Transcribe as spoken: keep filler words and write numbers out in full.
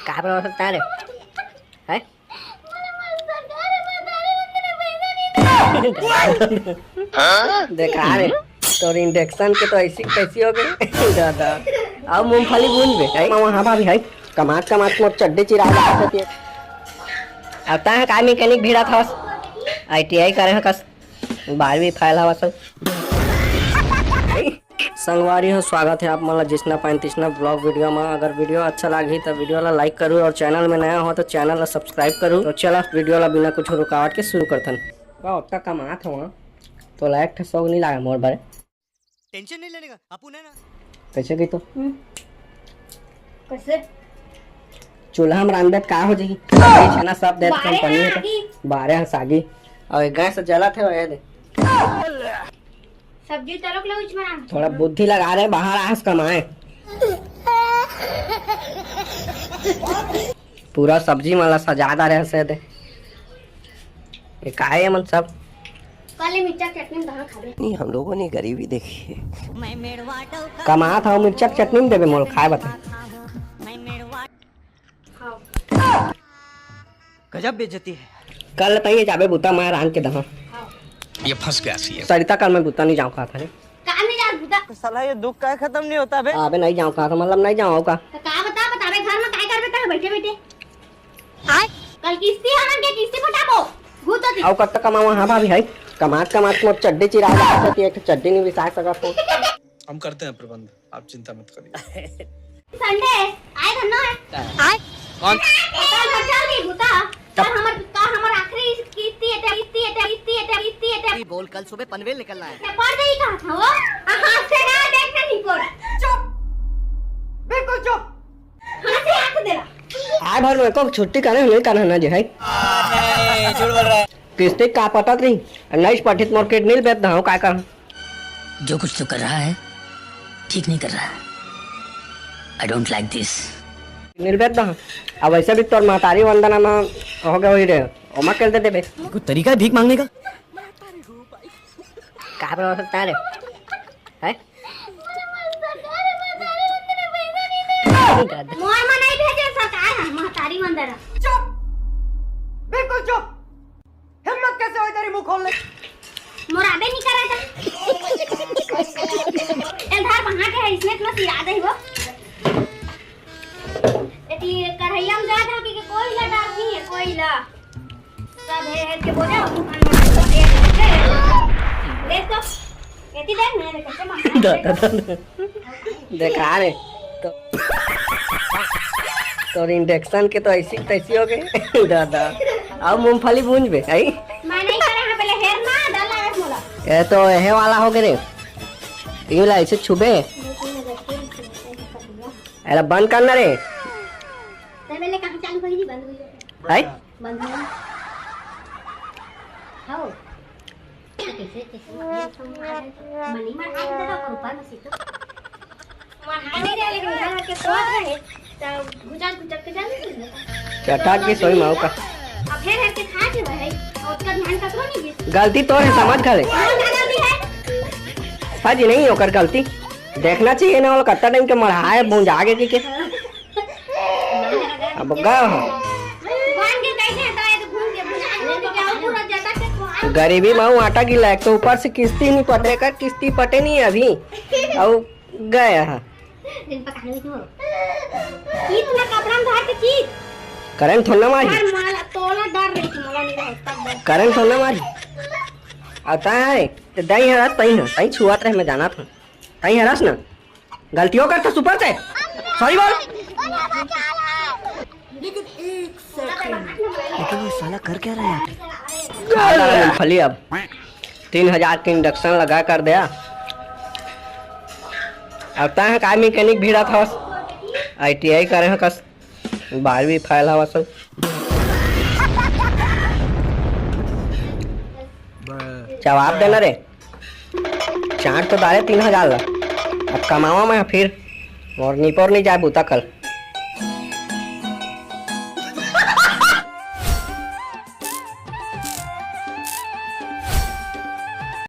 का बोला सकता रे? हैं? देखा रे, तोर इंडक्शन के तो ऐसी कैसी हो गई दादा। अब मूंगफली भूंज बे, हैं? मामा, हाँ भाभी, हैं? कमात कमात मोर चड्डी चिरा जात हे। अब तैं का मैकेनिक भिड़त हस? आई टी आई करे हस, बारहवीं फेल हवस। संगवारी हो, स्वागत हे आप मन ला जिसना पाइन तिसना vlog video मा। अगर video अच्छा लागही त video ला like करू और channel में नया हो तो channel ला subscribe करू। तो चला video ला बिना कुछ रुकावट के शुरू करथन। का ओतका कमात हवं, तोला एक ठो शौक नहीं लागे मोर बारे? टेंशन नहीं लेने का, अपन है ना। कैसे गई तो? हम्म। कैसे? चूल्हा में रांधबे त का हो जाही? सब्जी छना सब देत बारे कंपनी हे तो। आगी। बारे ह सागी। और गैस जलत हे, ये दे। सब्जी तरोक ले उच में। थोड़ा बुद्धि लगा रे, बाहर आस कमाए। पूरा सब्जी मन ला सजा डारे हस दे। ये का हे ये मन सब? काले मिर्चा चटनी में धान खाबे। नहीं, हम लोगों ने गरीबी देखी है। कमात हवं, मिर्चा के चटनी में देबे मोला खाए बर। खाओ। गजब बेइज्जती है। कल तइये जाबे बुता, मैं रांध के दहा। ये फंस गया सीएम। सरिता, कल मैं बुता नहीं जाऊँ कहा था रे। का नहीं जात बुता? साला ये दुख का खत्म नहीं होता बे। अबे नहीं जाऊँ कहा था, मतलब नहीं जाऊँ का? तो का बता, बताबे घर में काय करबे तैं बैठे बैठे? आय? कल किस्ती हमन के किस्ती पटाबो। भूत होती। अउ कत्ता कमावा? हाँ भाभी, है कमात कमात मोर चड्डी चिरा जात हे, एक ठो चड्डी नहीं बिसा सकत हो। हम करते हैं प्रबंध, आप चिंता मत करिए। संडे आय धन्नो हे। आय? कौन? कल घर चल दी बुता। कल हमर, कल हमर आखिरी किस्ती हे, किस्ती हे, किस्ती हे, किस्ती हे। बोल, कल सुबह पनवेल निकलना है। पड़ गई कहा था वो? हाथ से ना देखना नहीं पड़ा। चुप, बिल्कुल चुप। हाथ से आंख दे रहा। आय भर में को छुट्टी करे नहीं करना ना जे है। नहीं, झूठ बोल रहा है। किस्ती का पटत रही, नहीं पठित मोर किडनी बेच दहूं, काय कर? जो कुछ तो कर रहा है, ठीक नहीं कर रहा है। I don't like this. मिल बेत दह। अब वैसे भी तोर महतारी वंदना में हो गए वही रे, ओमा कर दे देबे। कोई तरीका है भीख मांगने का? का बोला सकता है रे? हैं? मोर में नहीं भेजे सरकार, हम महतारी वंदना। चुप, बिल्कुल चुप। हिम्मत कैसे होई तेरी मुंह खोलने? मोर आबे नहीं करा था। चल धर वहां के है, इसमें इतना सिरा दे वो। एती कढ़ैया में जा था कि कोयला डालनी है, कोयला। सब है, है के बोले, और दुकान में देख तो, एती देख, मैं कैसे मार दा, दा, दा, दा। देखा रे, तो तोर इंडक्शन के तो ऐसी तैसी हो गई दादा। अब मूंगफली भूंज बे, आई? मैं नहीं करे, हाँ, पहले हेर ना, डर लगा मोला। ये तो यहे वाला हो गए रे। ये वाला ऐसे छुबे। अरे बंद करना रे। तो पहले कहाँ चालू करी थी, बंद हुई है। आई? बंद हुई। हाँ। तो कैसे, कैसे मनी मर आई तो ऊपर में सीतो। मर आई नहीं रहे, लेकिन घर के स्वाद रहे। तो घुचा, घुचा के जाने दे। चटा के सोई माऊ का। अब फिर है के खा के भाई, और उसका ध्यान ककरो नहीं दे। गलती तोर हे, समझ खा ले। कौन सा गलती है? हाँ जी, नहीं ओकर गलती। देखना चाहिए ना, वो कत्ता टाइम के मढ़ाए भूंजा के, के, के। अब गा हो। बन के कैसे हटाए तो घूम के बुझा के क्या पूरा जटा के को। गरीबी में वो आटा गिला, एक तो ऊपर से किस्ती नहीं पटे, का किस्ती पटे नहीं अभी। अब गए हैं। दिन पकाने में क्यों? चीत ना कपड़ा में धर के चीत। करंट थोड़ा ना मारी। यार माला तोला डर रही थी, माला नहीं रहता। करंट थोड़ा ना मारी। आता है, तो दाई हरा, तई है, तई छुआत रहे, मैं जाना था। तई हरास ना। गलतियों करता सुपर से। सॉरी बोल। लेकिन ये साला कर क्या रहा है यहाँ पे? खा डाला मूंगफली अब। तीन हजार के इंडक्शन लगा कर दिया। अब तैं ह काय मैकेनिक भिड़ा था? आई टी आई करे ह कस, बारहवीं फेल हवा सब। जवाब देना रे। चाट तो डाले तीन हजार ला। अब कमावा मैं फिर। और निपोर नहीं जाए बूता कल।